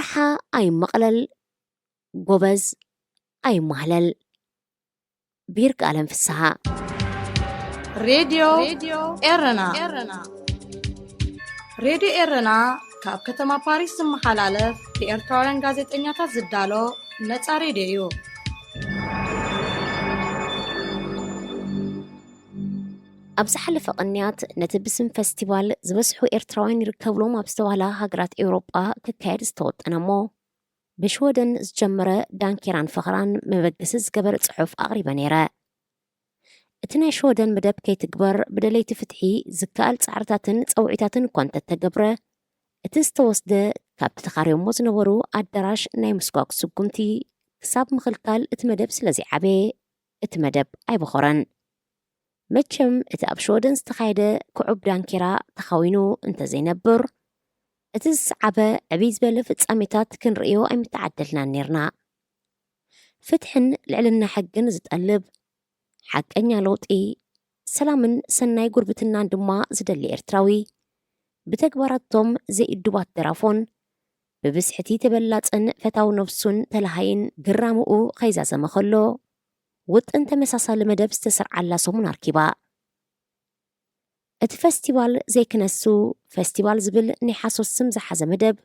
ሓ ኣይመቕለል፣ ጎበዝ ኣይማህለል። ብይርጋለም ፍስሃ። ሬድዮ ኤረና። ሬድዮ ኤረና ካብ ከተማ ፓሪስ ዝመሓላለፍ ብኤርትራውያን ጋዜጠኛታት ዝዳሎ ነጻ ሬድዮ እዩ። ኣብ ዝሓለፈ ቅንያት ነቲ ብስም ፈስቲቫል ዝበዝሑ ኤርትራውያን ይርከብሎም ኣብ ዝተባህላ ሃገራት ኤውሮጳ ክካየድ ዝተወጠነ እሞ ብሽወደን ዝጀመረ ዳንኬራን ፈኸራን መበገሲ ዝገበረ ጽሑፍ ኣቕሪበ ነይረ። እቲ ናይ ሽወደን መደብ ከይትግበር ብደለይቲ ፍትሒ ዝከኣል ጻዕርታትን ጸውዒታትን እኳ እንተተገብረ፣ እቲ ዝተወስደ ካብቲ ተኻርዮሞ ዝነበሩ ኣዳራሽ ናይ ምስጓግ ስጉምቲ ክሳብ ምኽልካል እቲ መደብ ስለ ዘይዓበየ እቲ መደብ ኣይበኾረን። መቸም እቲ ኣብ ሽወደን ዝተኻየደ ክዑብ ዳንኬራ ተኻዊኑ እንተዘይነብር፣ እቲ ዝሰዓበ ዕብይ ዝበለ ፍጻሜታት ክንርእዮ ኣይምተዓደልናን ኔርና። ፍትሕን ልዕልና ሕግን ዝጠልብ፣ ሓቀኛ ለውጢ፣ ሰላምን ሰናይ ጉርብትናን ድማ ዝደሊ ኤርትራዊ፣ ብተግባራቶም ዘይእዱባት ደራፎን፣ ብብዝሕቲ ተበላጽን ፈታው ነብሱን ተለሃይን ግራምኡ ከይዛዘመ ከሎ፣ ውጥን ተመሳሳሊ መደብ ዝተሰርዓላ ሰሙን ኣርኪባ። እቲ ፈስቲቫል ዘይክነሱ ፈስቲቫል ዝብል ናይ ሓሶት ስም ዝሓዘ መደብ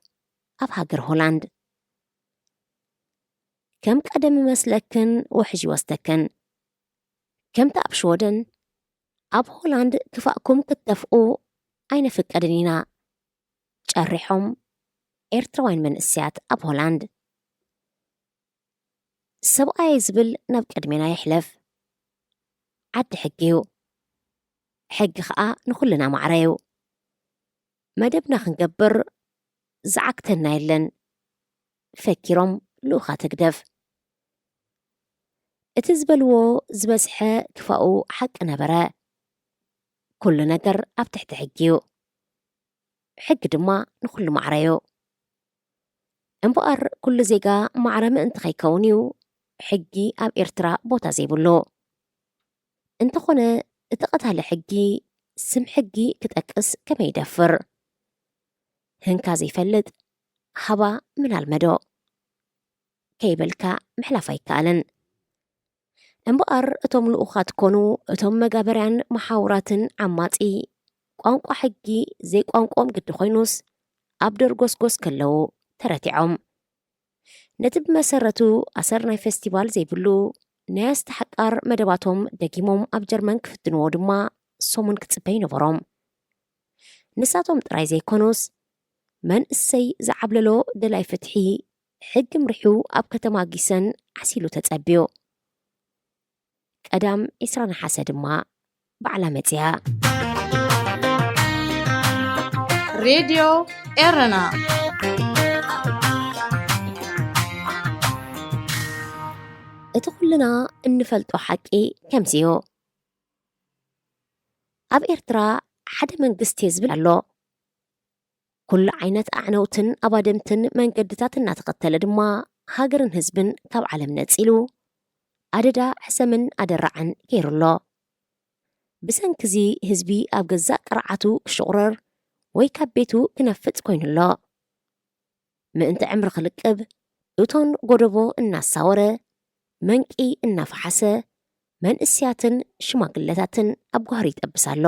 ኣብ ሃገር ሆላንድ። ከም ቀደም ይመስለክን ውሕጅ ይወስደክን። ከምቲ ኣብ ሽወደን፣ ኣብ ሆላንድ ክፋእኩም ክትተፍኡ ኣይነፍቀድን ኢና። ጨሪሖም ኤርትራውያን መንእሰያት ኣብ ሆላንድ። ሰብኣየ ዝብል ናብ ቅድሜና ይሕለፍ። ዓዲ ሕጊ እዩ። ሕጊ ኸኣ ንኹልና ማዕረ እዩ። መደብና ክንገብር ዝዓግተና የለን። ፈኪሮም ልኡኻት ህግደፍ። እቲ ዝበልዎ ዝበዝሐ ክፋኡ ሓቂ ነበረ። ኩሉ ነገር ኣብ ትሕቲ ሕጊ እዩ። ሕጊ ድማ ንኹሉ ማዕረ እዩ። እምበኣር ኩሉ ዜጋ ማዕረ ምእንቲ ከይከውን እዩ ሕጊ ኣብ ኤርትራ ቦታ ዘይብሉ። እንተኾነ እቲ ቀታሊ ሕጊ ስም ሕጊ ክጠቅስ ከመይ ይደፍር? ህንካ ዘይፈልጥ ሃባ ምን ኣልመዶ ከይበልካ ምሕላፍ ኣይከኣልን። እምበኣር እቶም ልኡኻት ኮኑ እቶም መጋበርያን መሓውራትን ዓማጺ ቋንቋ ሕጊ ዘይቋንቋኦም ግዲ ኮይኑስ ኣብ ደርጎስጎስ ከለዉ ተረቲዖም። ነቲ ብመሰረቱ ኣሰር ናይ ፈስቲቫል ዘይብሉ ናይ ኣስተሓቃር መደባቶም ደጊሞም ኣብ ጀርመን ክፍትንዎ ድማ ሰሙን ክጽበ ይነበሮም። ንሳቶም ጥራይ ዘይኮኑስ መንእሰይ ዝዓብለሎ ደላይ ፍትሒ ሕጊ ምሪሑ ኣብ ከተማ ጊሰን ዓሲሉ ተጸብዩ። ቀዳም ዕስራ ነሓሰ ድማ ባዕላ መጽያ። ሬድዮ ኤረና። እቲ ኩልና እንፈልጦ ሓቂ ከምዚ እዩ። ኣብ ኤርትራ ሓደ መንግስቲ ዝብል ኣሎ። ኩሉ ዓይነት ኣዕነውትን ኣባድምትን መንገድታት እናተኸተለ ድማ ሃገርን ህዝብን ካብ ዓለም ነጺሉ ኣደዳ ሕሰምን ኣደራዕን ገይሩ ኣሎ። ብሰንኪዚ ህዝቢ ኣብ ገዛእ ቅርዓቱ ክሽቑረር ወይ ካብ ቤቱ ክነፍጽ ኮይኑ ኣሎ። ምእንቲ ዕምሪ ክልቅብ እቶን ጎደቦ እናሳወረ መንቂ እናፈሓሰ መንእስያትን ሽማግለታትን ኣብ ጓህሪ ይጠብስ ኣሎ።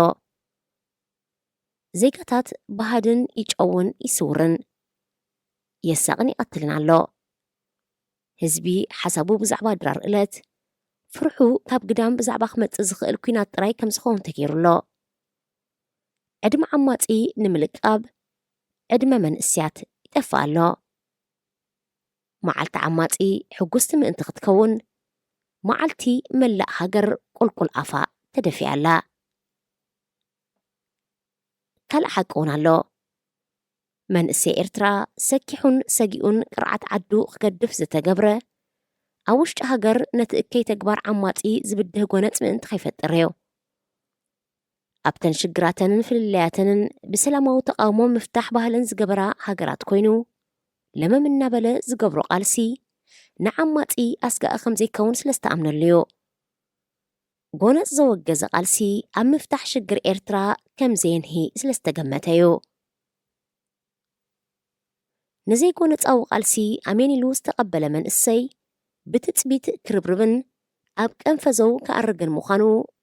ዜጋታት ብሃድን ይጨውን ይስውርን የሳቕን ይቐትልን ኣሎ። ህዝቢ ሓሳቡ ብዛዕባ ድራር እለት ፍርሑ ካብ ግዳም ብዛዕባ ክመጽእ ዝኽእል ኲናት ጥራይ ከም ዝኸውን ተገይሩ ኣሎ። ዕድመ ዓማጺ ንምልቃብ ዕድመ መንእስያት ይጠፍእ ኣሎ። መዓልቲ ዓማጺ ሕጉስቲ ምእንቲ ክትከውን መዓልቲ መላእ ሃገር ቁልቁል ኣፋ ተደፊኣ ኣላ። ካልእ ሓቂ እውን ኣሎ። መንእሰይ ኤርትራ ሰኪሑን ሰጊኡን ቅርዓት ዓዱ ክገድፍ ዝተገብረ ኣብ ውሽጢ ሃገር ነቲ እከይ ተግባር ዓማጺ ዝብድህ ጎነጽ ምእንቲ ከይፈጥር እዩ። ኣብተን ሽግራተንን ፍልልያተንን ብሰላማዊ ተቓውሞ ምፍታሕ ባህለን ዝገበራ ሃገራት ኮይኑ ለመም እናበለ ዝገብሮ ቃልሲ ንዓማጺ ኣስጋኢ ከም ዘይከውን ስለ ዝተኣምነሉ እዩ። ጎነጽ ዘወገዘ ቃልሲ ኣብ ምፍታሕ ሽግር ኤርትራ ከም ዘየንሂ ስለ ዝተገመተ እዩ። ንዘይጎነጻዊ ቃልሲ ኣሜን ኢሉ ዝተቐበለ መንእሰይ ብትጽቢት ክርብርብን ኣብ ቀንፈዘው ክኣርግን ምዃኑ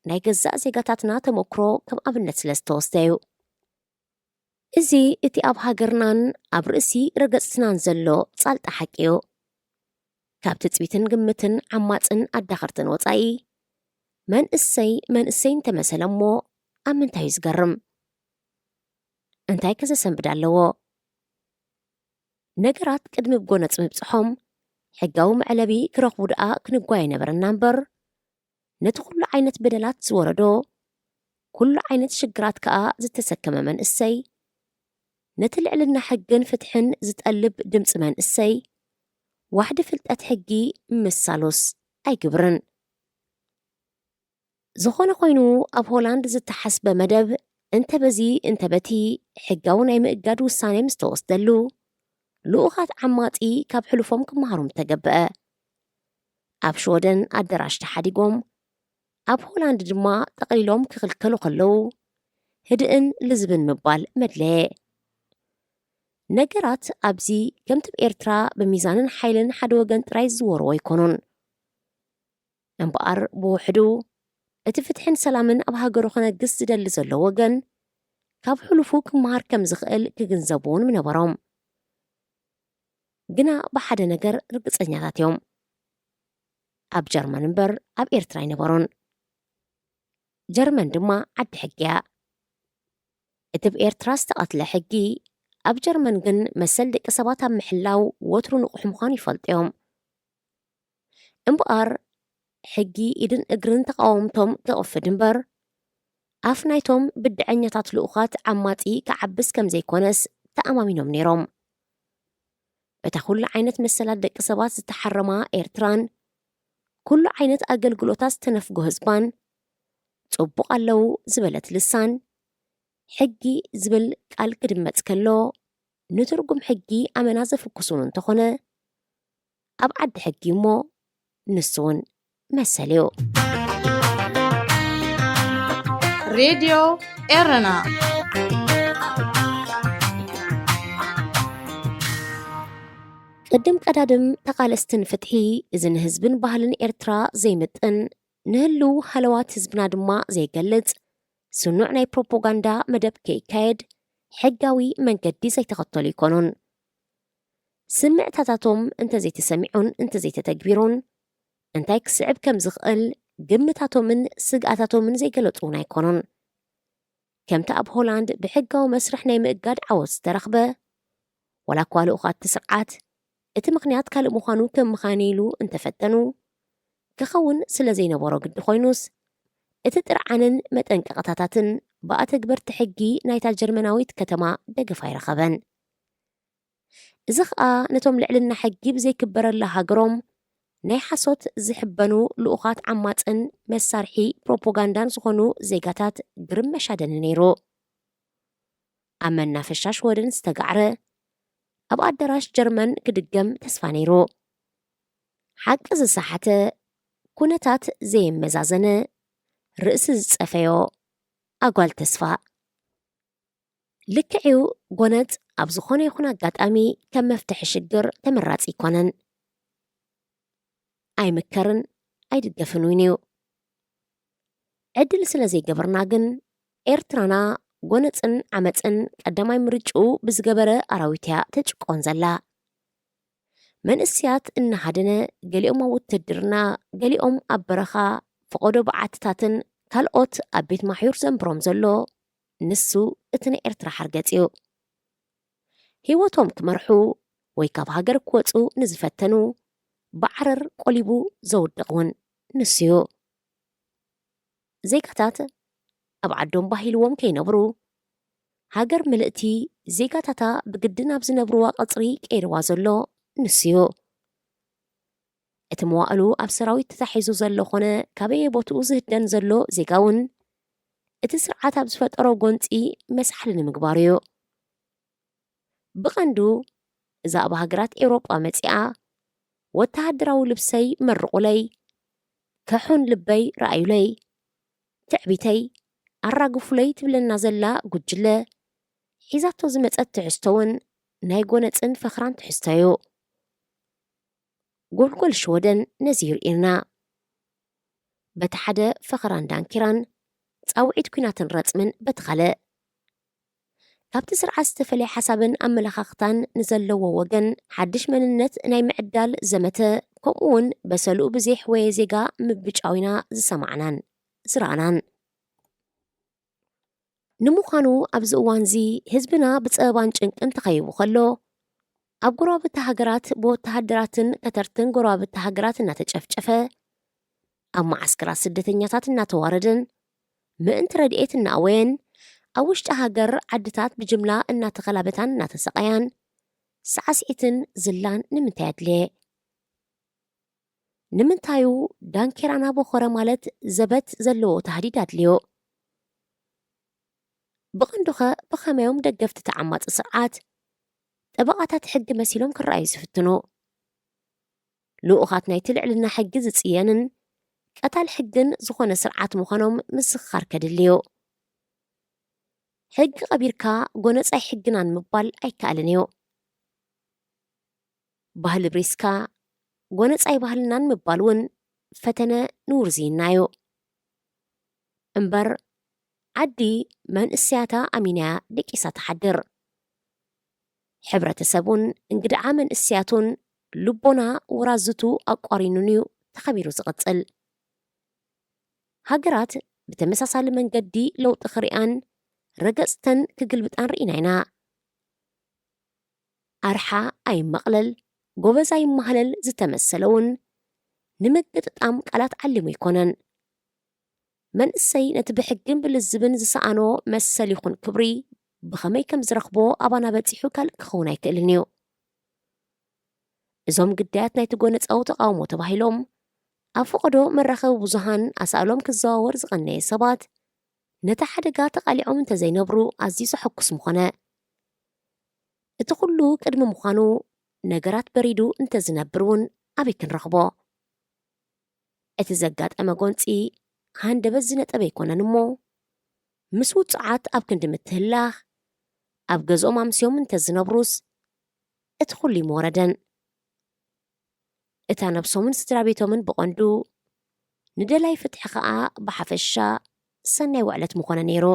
ናይ ገዛእ ዜጋታትና ተመክሮ ከም ኣብነት ስለ ዝተወስደ እዩ። እዚ እቲ ኣብ ሃገርናን ኣብ ርእሲ ረገጽትናን ዘሎ ጻልጣ ሓቂ እዩ። ካብ ትጽቢትን ግምትን ዓማጽን ኣዳኸርትን ወጻኢ፣ መንእሰይ መንእሰይ እንተመሰለ እሞ ኣብ ምንታይ እዩ ዝገርም? እንታይ ከዘሰንብድ ኣለዎ? ነገራት ቅድሚ ብጎነጽ ምብጽሖም፣ ሕጋዊ መዕለቢ ክረኽቡ ደኣ ክንጓየ ነበረና እምበር፣ ነቲ ኩሉ ዓይነት በደላት ዝወረዶ፣ ኩሉ ዓይነት ሽግራት ከኣ ዝተሰከመ መንእሰይ፣ ነቲ ልዕልና ሕግን ፍትሕን ዝጠልብ ድምጺ መንእሰይ፣ ዋሕዲ ፍልጠት ሕጊ ምሳሎስ ኣይግብርን። ዝኾነ ኮይኑ፣ ኣብ ሆላንድ ዝተሓስበ መደብ እንተ በዚ እንተ በቲ ሕጋዊ ናይ ምእጋድ ውሳኔ ምስ ተወስደሉ፣ ልኡኻት ዓማጺ ካብ ሕሉፎም ክመሃሩ ምተገበአ። ኣብ ሽወደን ኣደራሽ ተሓዲጎም፣ ኣብ ሆላንድ ድማ ጠቕሊሎም ክኽልከሉ ከለዉ፣ ህድእን ልዝብን ምባል መድለየ። ነገራት ኣብዚ ከምቲ ኣብ ኤርትራ ብሚዛንን ሓይልን ሓደ ወገን ጥራይ ዝዝወሩ ኣይኮኑን። እምበኣር ብውሕዱ እቲ ፍትሕን ሰላምን ኣብ ሃገሩ ክነግስ ዝደሊ ዘሎ ወገን ካብ ሕሉፉ ክመሃር ከም ዝኽእል ክግንዘቡ እውን ምነበሮም። ግና ብሓደ ነገር ርግጸኛታት እዮም። ኣብ ጀርመን እምበር ኣብ ኤርትራ ኣይነበሩን። ጀርመን ድማ ዓዲ ሕጊ እያ። እቲ ኣብ ኤርትራ ዝተቐትለ ሕጊ ኣብ ጀርመን ግን መሰል ደቂ ሰባት ኣብ ምሕላው ወትሩ ንቑሕ ምዃኑ ይፈልጡ እዮም። እምበኣር ሕጊ ኢድን እግርን ተቓወምቶም ክቕፍድ እምበር ኣፍ ናይቶም ብድዐኛታት ልኡኻት ዓማጺ ክዓብስ ከም ዘይኮነስ ተኣማሚኖም ነይሮም። በታ ኩሉ ዓይነት መሰላት ደቂ ሰባት ዝተሓረማ ኤርትራን ኩሉ ዓይነት ኣገልግሎታት ዝተነፍጎ ህዝባን ጽቡቕ ኣለዉ ዝበለት ልሳን ሕጊ ዝብል ቃል ክድመጽ ከሎ ንትርጉም ሕጊ ኣመና ዘፍኩስ እውን እንተኾነ ኣብ ዓዲ ሕጊ እሞ ንሱ እውን መሰል እዩ። ሬድዮ ኤረና ቅድም ቀዳድም ተቓለስትን ፍትሒ እዚ ንህዝብን ባህልን ኤርትራ ዘይምጥን ንህልው ሃለዋት ህዝብና ድማ ዘይገልጽ ስኑዕ ናይ ፕሮፓጋንዳ መደብ ከይካየድ ሕጋዊ መንገዲ ዘይተኸተሉ ኣይኮኑን። ስምዕታታቶም እንተዘይተሰሚዑን እንተዘይተተግቢሩን እንታይ ክስዕብ ከም ዝኽእል ግምታቶምን ስግኣታቶምን ዘይገለጹ እውን ኣይኮኑን። ከምቲ ኣብ ሆላንድ ብሕጋዊ መስርሕ ናይ ምእጋድ ዓወት ዝተረኽበ ዋላ እኳ ልኡኻት እቲ ስርዓት እቲ ምኽንያት ካልእ ምዃኑ ከም ምኻነ ኢሉ እንተፈተኑ ክኸውን ስለ ዘይነበሮ ግዲ ኮይኑስ እቲ ጥርዓንን መጠንቀቕታታትን ብኣተግበርቲ ሕጊ ናይታ ጀርመናዊት ከተማ ደገፍ ኣይረኸበን። እዚ ኸኣ ነቶም ልዕልና ሕጊ ብዘይክበረላ ሃገሮም ናይ ሓሶት ዝሕበኑ ልኡኻት ዓማጽን መሳርሒ ፕሮፓጋንዳን ዝኾኑ ዜጋታት ግርም መሻደኒ ነይሩ። ኣብ መናፈሻ ሽወደን ዝተጋዕረ ኣብ ኣዳራሽ ጀርመን ክድገም ተስፋ ነይሩ። ሓቂ ዝሰሓተ፣ ኩነታት ዘየመዛዘነ፣ ርእሲ ዝጸፈዮ ኣጓል ተስፋ። ልክዕዩ ጎነጽ ኣብ ዝኾነ ይኹን ኣጋጣሚ ከም መፍትሒ ሽግር ተመራጺ ኣይኮነን። ኣይምከርን ኣይድገፍን እውን እዩ። ዕድል ስለ ዘይገበርና ግን ኤርትራና ጎነጽን ዓመጽን ቀዳማይ ምርጭኡ ብዝገበረ ኣራዊት እያ ትጭቆን ዘላ። መንእስያት እናሃደነ ገሊኦም ኣብ ውትድርና፣ ገሊኦም ኣብ በረኻ፣ ፈቐዶ በዓትታትን ካልኦት ኣብ ቤት ማሕዩር ዘንብሮም ዘሎ ንሱ እቲ ናይ ኤርትራ ሓርገጽ እዩ። ህይወቶም ክመርሑ ወይ ካብ ሃገር ክወጹ ንዝፈተኑ ብዓረር ቆሊቡ ዘውድቕ እውን ንሱ እዩ። ዜጋታት ኣብ ዓዶም ባሂልዎም ከይነብሩ ሃገር ምልእቲ ዜጋታታ ብግድን ኣብ ዝነብርዋ ቀጽሪ ቀይርዋ ዘሎ ንሱ እዩ። እቲ መዋእሉ ኣብ ሰራዊት ተታሒዙ ዘሎ ኾነ ካበየ ቦትኡ ዝህደን ዘሎ ዜጋ እውን እቲ ስርዓት ኣብ ዝፈጠሮ ጎንፂ መስሓሊ ንምግባሩ እዩ። ብቐንዱ እዛ ኣብ ሃገራት ኤውሮጳ መጺኣ ወተሃደራዊ ልብሰይ መርቑለይ፣ ከሑን ልበይ ረኣዩለይ፣ ትዕቢተይ ኣራግፉለይ ትብለና ዘላ ጉጅለ ሒዛቶ ዝመጸት ትሕዝቶ እውን ናይ ጎነጽን ፈኽራን ትሕዝቶ እዩ። ጎልጎል ሽወደን ነዚ ይርእየና። በቲ ሓደ ፈኸራን ዳንኪራን፣ ጻውዒት ኲናትን ረጽምን በቲ ካልእ። ካብቲ ስርዓት ዝተፈለየ ሓሳብን ኣመለኻኽታን ንዘለዎ ወገን ሓድሽ መንነት ናይ ምዕዳል ዘመተ፣ ከምኡውን በሰልኡ ብዘይሕወየ ዜጋ ምብጫዊና ዝሰማዕናን ዝረኣናን። ንምዃኑ ኣብዚ እዋንዚ ህዝብና ብጸበባን ጭንቅን ተኸይቡ ከሎ፣ ኣብ ጎረባብቲ ሃገራት ብወተሃደራትን ከተርትን ጎረባብቲ ሃገራት እናተጨፍጨፈ፣ ኣብ መዓስከራት ስደተኛታት እናተዋረደን፣ ምእንቲ ረድኤት እናኣወየን፣ ኣብ ውሽጢ ሃገር ዓድታት ብጅምላ እናተኸላበታን እናተሰቐያን፣ ሳዕስዒትን ዝላን ንምንታይ ኣድልየ? ንምንታዩ ዳንኬራና ቦኸረ ማለት ዘበት ዘለዎ ታህዲድ ኣድልዮ? ብቐንዱኸ ብኸመዮም ደገፍቲ ተዓማጺ ስርዓት ጠበቓታት ሕጊ መሲሎም ክረኣዩ ዝፍትኑ? ልኡኻት ናይቲ ልዕልና ሕጊ ዝጽየንን ቀታል ሕግን ዝኾነ ስርዓት ምዃኖም ምስኽኻር ከድልዮ። ሕጊ ቀቢርካ ጎነጻይ ሕግናን ምባል ኣይከኣልን እዩ። ባህሊ ብሪስካ ጎነጻይ ባህልናን ምባል እውን ፈተነ ንውርዝይና እዩ። እምበር ዓዲ መንእሰያታ ኣሚናያ ደቂሳ ትሓድር። ሕብረተሰቡን እንግድዓ መንእሰያቱን ልቦና ወራዝቱ ኣቋሪኑን እዩ ተኸቢሩ ዝቕጽል። ሃገራት ብተመሳሳሊ መንገዲ ለውጢ ክሪኣን ረገጽተን ክግልብጣን ርኢና ኢና። ኣርሓ ኣይመቕለል፣ ጎበዝ ኣይማህለል ዝተመሰለ እውን ንምግጥጣም ቃላት ዓሊሙ ኣይኮነን። መንእሰይ ነቲ ብሕግን ብልዝብን ዝሰኣኖ መሰል ይኹን ክብሪ ብኸመይ ከም ዝረኽቦ ኣባና በጺሑ ካልእ ክኸውን ኣይክእልን እዩ። እዞም ግዳያት ናይቲ ጎነጻዊ ተቓውሞ ተባሂሎም ኣብ ፈቐዶ መራኸቢ ብዙሃን ኣሳእሎም ክዘዋወር ዝቐነየ ሰባት፣ ነቲ ሓደጋ ተቓሊዖም እንተዘይነብሩ ኣዝዩ ዘሐጉስ ምኾነ። እቲ ኩሉ ቅድሚ ምዃኑ፣ ነገራት በሪዱ እንተዝነብር እውን ኣበይ ክንረኽቦ? እቲ ዘጋጠመ ጎንጺ ሃንደበት ዝነጠበ ኣይኮነን እሞ፣ ምስ ውጹዓት ኣብ ክንዲ ምትህላኽ፣ ኣብ ገዝኦም ኣምስዮም እንተዝነብሩስ፣ እቲ ኩሉ ይምወረደን። እታ ነብሶምን ስድራ ቤቶምን ብቐንዱ፣ ንደላይ ፍትሒ ኸኣ ብሓፈሻ ሰናይ ውዕለት ምኾነ ነይሩ።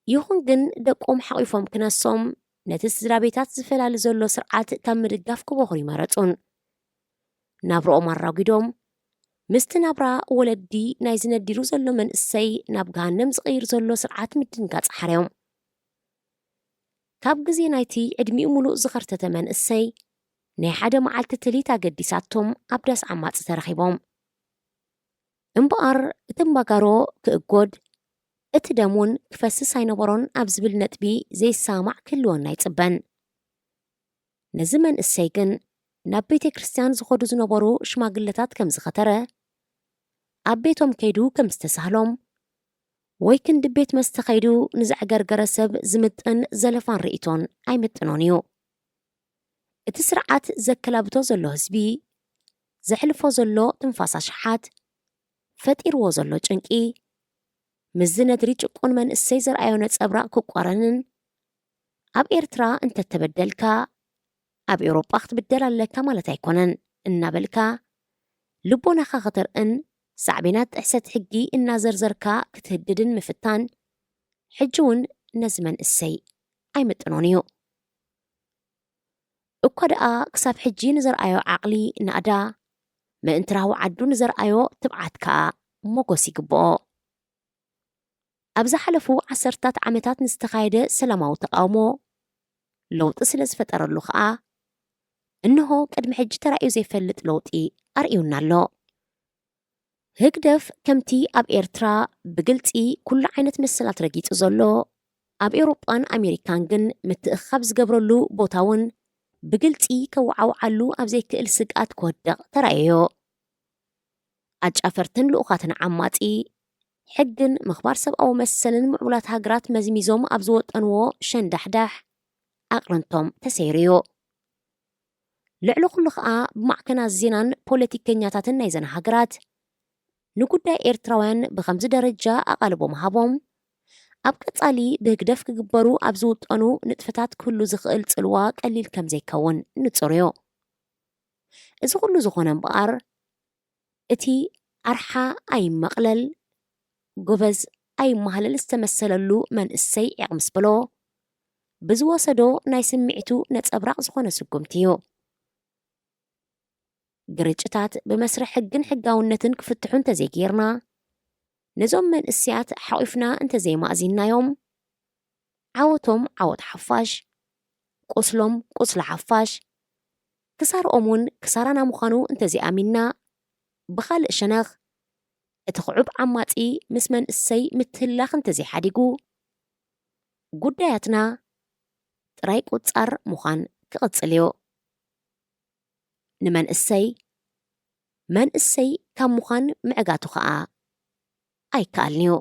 ይኹን ግን ደቆም ሓቒፎም ክነሶም፣ ነቲ ስድራ ቤታት ዝፈላሊ ዘሎ ስርዓት ካብ ምድጋፍ ክቦኽሩ ይመረጹን። ናብርኦም ኣራጒዶም፣ ምስቲ ናብራ ወለዲ ናይ ዝነዲሩ ዘሎ መንእሰይ ናብ ገሃነም ዝቕይር ዘሎ ስርዓት ምድንጋጽ ሓርዮም። ካብ ግዜ ናይቲ ዕድሚኡ ምሉእ ዝኸርተተ መንእሰይ፣ ናይ ሓደ መዓልቲ ትሊት ኣገዲሳቶም ኣብ ዳስ ዓማጺ ተረኺቦም። እምበኣር እቲ እምባጋሮ ክእጎድ፣ እቲ ደም እውን ክፈስስ ኣይነበሮን ኣብ ዝብል ነጥቢ ዘይሰማማዕ ክህልወና ኣይጽበን። ነዚ መንእሰይ ግን ናብ ቤተ ክርስቲያን ዝኸዱ ዝነበሩ ሽማግለታት ከም ዝኸተረ፣ ኣብ ቤቶም ከይዱ ከም ዝተሳህሎም፣ ወይ ክንዲ ቤት መስተ ከይዱ ንዘዕገርገረ ሰብ ዝምጥን ዘለፋን ርእይቶን ኣይምጥኖን እዩ። እቲ ስርዓት ዘከላብቶ ዘሎ ህዝቢ፣ ዘሕልፎ ዘሎ ትንፋስ ኣሽሓት፣ ፈጢርዎ ዘሎ ጭንቂ፣ ምስዚ ነድሪ ጭቁን መንእሰይ ዘርኣዮ ነጸብራቕ ክቋረንን፣ ኣብ ኤርትራ እንተተበደልካ፣ ኣብ ኤውሮጳ ክትብደል ኣለካ ማለት ኣይኮነን እናበልካ፣ ልቦናኻ ከተርእን ሳዕቤናት ጥሕሰት ሕጊ እናዘርዘርካ ክትህድድን ምፍታን፣ ሕጂ እውን ነዚ መንእሰይ ኣይምጥኖን እዩ። እኳ ደኣ ክሳብ ሕጂ ንዘርኣዮ ዓቕሊ ናእዳ፣ ምእንቲ ራህዊ ዓዱ ንዘርኣዮ ትብዓት ከኣ ሞጎስ ይግብኦ። ኣብ ዝሓለፉ ዓሰርታት ዓመታት ንዝተኻየደ ሰላማዊ ተቓውሞ ለውጢ ስለ ዝፈጠረሉ ከኣ፣ እንሆ ቅድሚ ሕጂ ተራእዩ ዘይፈልጥ ለውጢ ኣርእዩና ኣሎ። ህግደፍ ከምቲ ኣብ ኤርትራ ብግልጺ ኩሉ ዓይነት መሰላት ረጊጹ ዘሎ፣ ኣብ ኤውሮጳን ኣሜሪካን ግን ምትእኽኻብ ዝገብረሉ ቦታ እውን ብግልጺ ከወዓውዓሉ ኣብ ዘይክእል ስግኣት ክወድቕ ተራእዮ። ኣጫፈርትን ልኡኻትን ዓማጺ፣ ሕግን ምኽባር ሰብኣዊ መሰልን ምዕቡላት ሃገራት መዝሚዞም ኣብ ዝወጠንዎ ሸንዳሕዳሕ ኣቕርንቶም ተሰይሩዮ። ልዕሊ ኩሉ ኸኣ ብማዕከናት ዜናን ፖለቲከኛታትን ናይዘን ሃገራት ንጉዳይ ኤርትራውያን ብኸምዚ ደረጃ ኣቓልቦ ምሃቦም፣ ኣብ ቀጻሊ ብህግደፍ ክግበሩ ኣብ ዝውጠኑ ንጥፈታት ክህሉ ዝኽእል ጽልዋ ቀሊል ከም ዘይከውን ንጹር እዩ። እዚ ኩሉ ዝኾነ እምበኣር፣ እቲ ኣርሓ ኣይመቕለል፣ ጎበዝ ኣይመሃለል ዝተመሰለሉ መንእሰይ ዒቕ ምስ በሎ፣ ብዝወሰዶ ናይ ስምዒቱ ነጸብራቕ ዝኾነ ስጉምቲ እዩ። ግርጭታት ብመስርሕ ሕግን ሕጋውነትን ክፍትሑ እንተዘይጌርና፣ ነዞም መንእሰያት ሓቑፍና እንተዘይማእዚንናዮም፣ ዓወቶም ዓወት ሓፋሽ፣ ቁስሎም ቁስሊ ሓፋሽ፣ ክሳርኦም እውን ክሳራና ምዃኑ እንተዘይኣሚንና፣ ብኻልእ ሸነኽ፣ እቲ ክዑብ ዓማጺ ምስ መንእሰይ ምትህልላኽ እንተዘይሓዲጉ፣ ጉዳያትና ጥራይ ቁጻር ምዃን ክቕጽል እዩ። ንመንእሰይ መንእሰይ ካብ ምዃን ምዕጋቱ ኸኣ ኣይከኣልን እዩ።